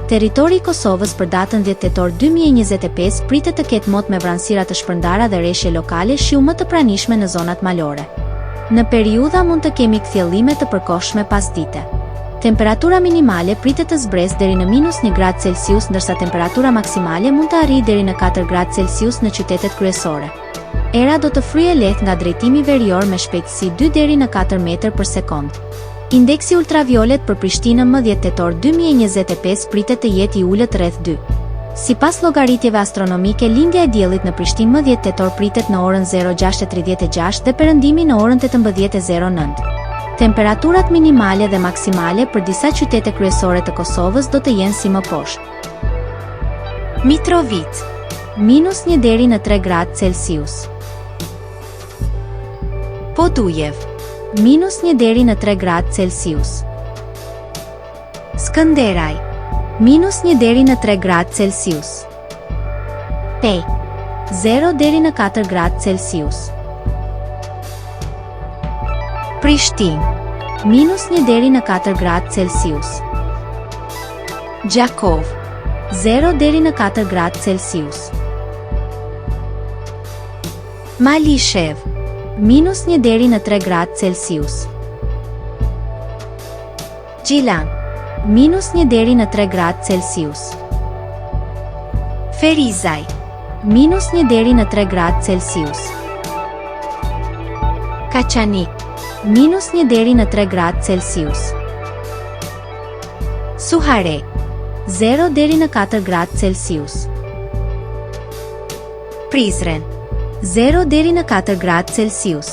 Territori i Kosovës për datën 10 tetor 2025 pritet të ketë mot me vranësira të shpërndara dhe reshje lokale shiu më të pranishme në zonat malore. Në periudha mund të kemi kthjellime të përkohshme pasdite. Temperatura minimale pritet të zbresë deri në minus një gradë Celsius ndërsa temperatura maksimale mund të arrijë deri në katër gradë Celsius në qytetet kryesore. Era do të fryjë lehtë nga drejtimi verior me shpejtësi dy deri në katër metër për sekondë. Indeksi ultraviolet për Prishtinën më 10 tetor 2025 pritet të jetë i ulët rreth 2. Sipas llogaritjeve astronomike lindja e diellit në Prishtinë më 10 tetor pritet në orën 06:36 dhe perëndimi në orën 18:09. Temperaturat minimale dhe maksimale për disa qytete kryesore të Kosovës do të jenë si më poshtë. Mitrovicë, minus 1 deri në 3 gradë Celsius. Podujevë, minus 1 deri në 3 gradë Celsius. Skënderaj, minus 1 deri në 3 gradë Celsius. Pejë, 0 deri në 4 gradë Celsius. Prishtinë, minus 1 deri në 4 gradë Celsius. Gjakovë, 0 deri në 4 gradë Celsius. Malishevë, minus 1 deri në 3 gradë Celsius. Gjilan, minus 1 deri në 3 gradë Celsius. Ferizaj, minus 1 deri në 3 gradë Celsius. Kaçanik, minus 1 deri në 3 gradë Celsius. Suharekë, 0 deri në 4 gradë Celsius. Prizren, 0 deri në 4 gradë Celsius.